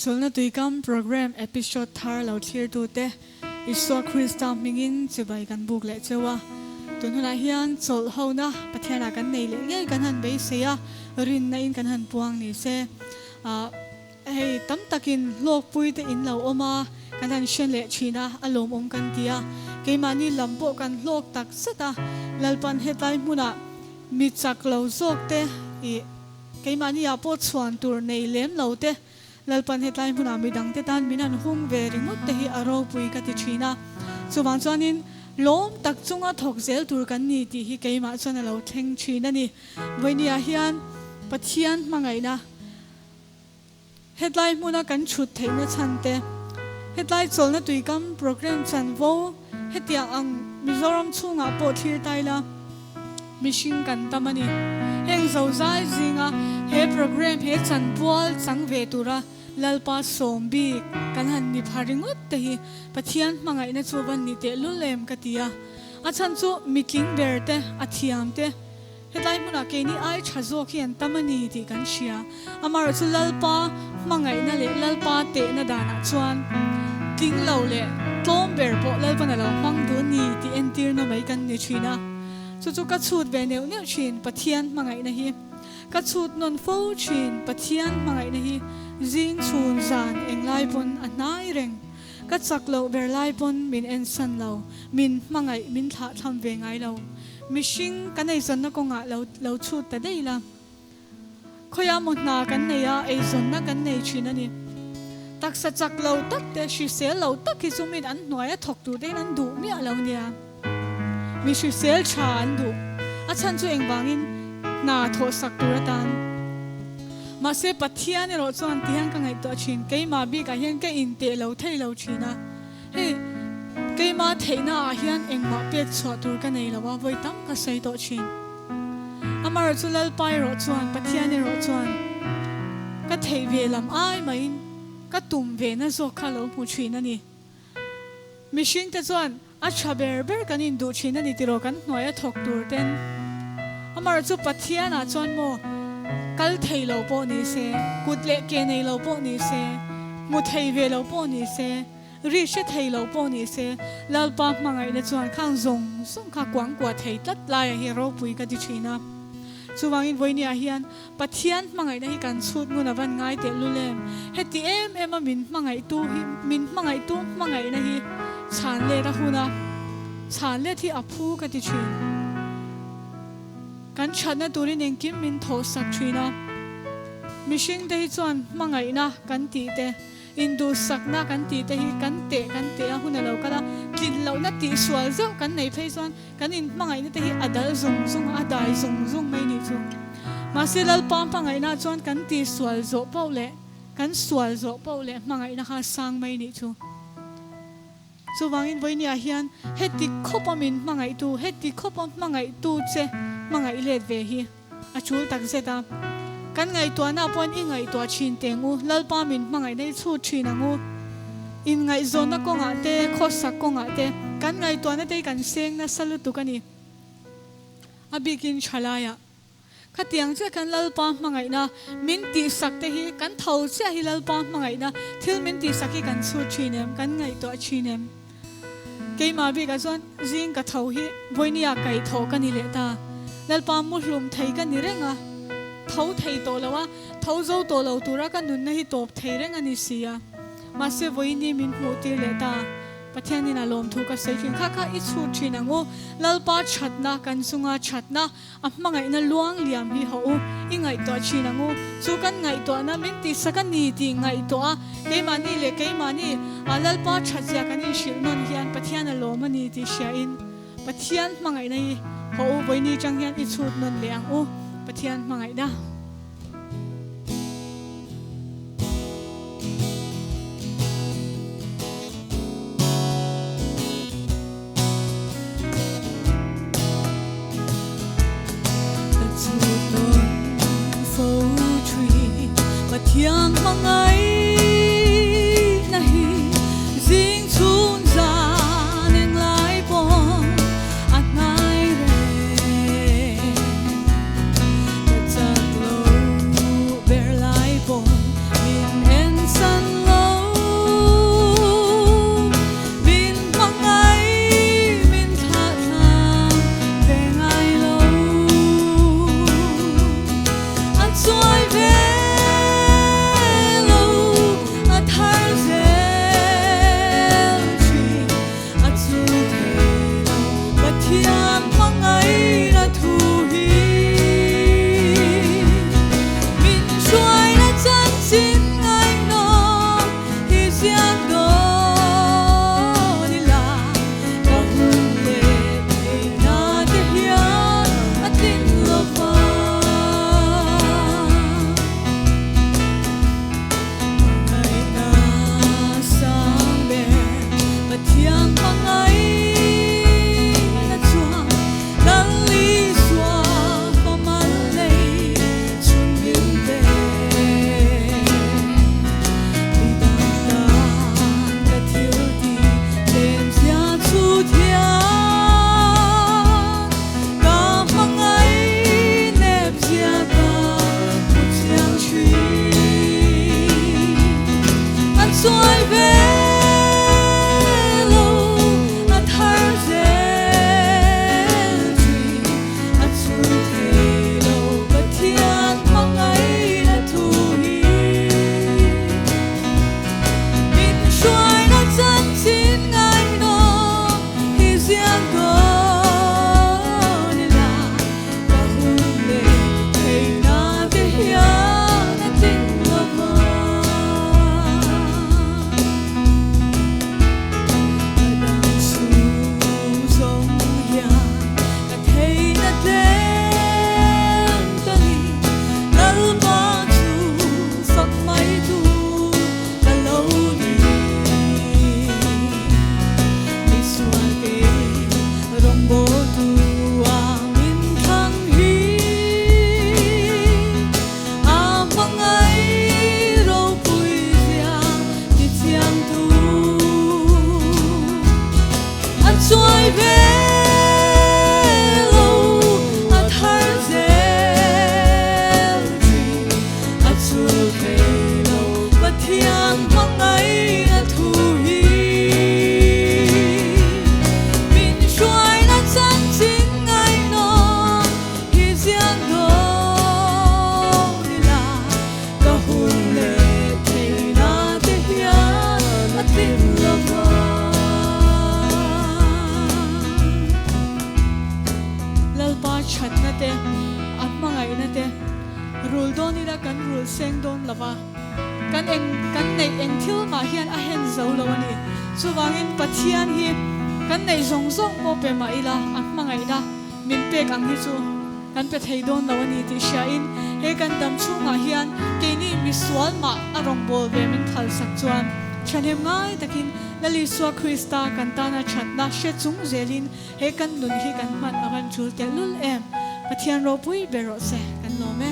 Chawlhna Tuikam Programme Episode thar lo thlirtute Isua Krista hmingin chibai kan buk leh cheu a. Tun hunah hian chawlh hona Pathianah kan nei leh ngei kan han beisei a, rinna in kan han puang ni se. Hei tam takin hlawkpui te in lo awm a, kan han hre leh thin a, a lawmawm kan ti a. Keimahni lam pawh kan hlawk tak zet a, Lalpan hetlai hmunah mi chak lo zawk te ih keimahni ah pawh chhuan tur nei lem lo te Lalpan hetlai hmunah midang te tan min han hung ve ringawt te hi a ropui ka ti thin a. Chuvang chuanin lawm tak chunga thawk zel tur kan ni tih hi keimah chuan a lo thleng thin a ni. Vawinia hian Pathian hmangaihna. Hetlai hmuna kan chhut theihna chhan te, hetlai chawlhna tuikam programme chanvo hetiang ang Mizoram chhungah pawh thlir tai la, mihring kan tam a ni. Heng zozai zinga he programme he chanpual chang ve tura Lalpa sawm bik kan han ni pha ringawt te hi Pathian hmangaihna chu van ni tehlul em ka ti a. A chhan chu mitling ber te, a thiam te, Hetlai hmunah keini ai tha zawk hi an tam a ni tih kan hria. Amaherawhchu chu Lalpa hmangaihna leh Lalpa tehna danah chuan tling lo leh tlawm ber pawh Lalpan a lo hmang duh a ni tih entirna mai kan ni thin a. Chu chu ka chhut ve neuh neuh thin Pathian hmangaihna hi. Ka chhut nawn fo thin Pathian hmangaihna hi zing chhun zan englai pawn a hnai reng. Ka chak loh ber lai pawn min ensan lo, min hmangaih min thlahthlam ve ngai lo. Mihring kan eizawnna kawngah lo lo chhut ta daih la. Khawiah maw hna kan nei a, eizawnna kan nei thin a ni. Taksa chak lo tak te, hrisel lo tak hi chu min an hnuaia thawk tur tein an duh miah lo nia. Mi hrisel tha an duh. A chhan chu engvangin hna thawh sak tur atan. Mahse Pathian erawh chuan tihian ka ngaihtuah thin, keimah bikah hian ka inteh lo thei lo thin a. Hei, keimah theihna ah hian engmah pek chhuah tur ka nei lo a, vawi tam ka sawi tawh thin. Amaherawh chu Lalpa erawh chuan, Pathian erawh chuan ka theih ve lam ai maiin ka tum ve na zawk kha lo hmu thin a ni. Mihring te chuan a tha ber ber kan induh thin a ni tiraw kan hnuaia thawk tur ten. Amaherawh chu Pathian ah chuan maw kal thei lo pawh ni se, kut leh ke nei lo pawh ni se, hmu thei ve lo pawh ni se, Ri hre thei lo pawh ni se, Lalpa hmangaihna chuan khang zawng zawng kha kuangkuah thei tlat laia hi ropui ka ti thin a. Chuvangin vawinia hian Pathian hmangaihna hi kan chhut ngun a van ngai teh lul em? Heti em em a min hmangaihtu hi min hmangaihtu hmangaihna hi chhan let a hun a, chhan let hi a phu ka ti thin. Kan thatna turin engkim min thawhsak thin a. Mihringte hi chuan hmangaihna kan tih te. Induhsakna kan tih te hi kan teh kan teh a hun a lo kal a, tlin lohna tihsual zeuh kan nei phei chuan kan inhmangaihna te hi a dal zung zung a, a dai zung zung mai nih chu. Mahse Lalpa hmangaihna chuan kan tihsual zawh poh leh kan sual zawh poh leh hmangaihna kha a sang mai nih chu. Chuvangin vawinia hian heti khawpa min hmangaihtu, heti khawpa hmangaihtu che hmangaih let ve hi a tul tak zet a. Kan ngaihtuahna pawhin i ngaihtuah thin teng u, Lalpa min hmangaihna i chhut thin ang u. Inngaihzawnna kawngah te, khawsak kawngah te kan ngaihtuahna te hi kan seng nasa lutuk a ni. A bikin thalaiah. Khatiang chiah khan Lalpa hmangaihna min tihsak te hi kan tho chiah hi Lalpa hmangaihna thil min tihsak hi kan chhut thin em? Kan ngaihtuah thin em? Keimah bikah chuan zing ka tho hi vawinia kaihthawh ka ni leh ta. Lalpa muhlum thei ka ni reng a, tho thei tawh lo a, tho zo tawh lo tura ka nunna hi tawp thei reng a ni si a. Mahse vawiini min hmuh tir leh ta. Pathianin a lawmthu ka sawi thin. Kha kha i chhut thin ang u. Lalpa thatna kan chunga thatna. A hmangaihna luang liam hi haw u, i ngaihtuah thin ang u. Chu kan ngaihtuahna min tihsak a ni tih ngaihtuah a, keimahni leh keimahni a Lalpa thatzia kan inhrilh nawn hian Pathian a lawm a ni tih hriain Pathian hmangaihna hi haw u, vawiini tang hian i chhut nawn leh ang u, Pathian hmangaihna. Ka chhut nawn fo thin Pathian hmangaihna hi zing chhun zan englai pawh a hnai reng. Ka chak lo. hmangaihna chuan Lal Isua fa mal nei chhun min pe. Midang tan ka thil tih tlem zia chu thian ka hmangaih nep zia ka hmu chiang thin. An chuai ve lo a thar zel thin a chul thei lo Pathian hmangaihna thu hi. Min hruaina chanchin ngaihnawm hi ziak dawn ila ka hun leh theihna te hian a tling lo va. Ka dang chhung zawng hian ka theihna tlem ta ni Lalpa chu fak mai tur ka lo ni. Misual kei rawngbawltu a min thlang hi a hmangaih ropui zia ti chiang tu a chuai ve lo a thar zel thin a chul thei lo Pathian hmangaihna thu hi. Min hruaina chanchin ngaihnawm hi ziak dawn ila ka hun leh theihna te hian a tling lo va. Lalpa thatna te, a hmangaihna te rul dawn ila kan rul seng dawn lo va, kan eng kan neih eng thil mah hian a hen zo lo a ni. Chuvangin Pathian hi kan neih zawng zawng pawh pe mah ila a hmangaihna min pek ang hi chu kan pe thei dawn lo a ni tih hriain he kan dam chhungah hian keini misual mah a rawngbâwl ve min phalsak chuan thahnem ngai takin Lal Isua Krista kan tana thatna hre chung zelin he kan nun hi kan hman a van tul tehlul em. Pathian ropui ber rawh se kan lawm e.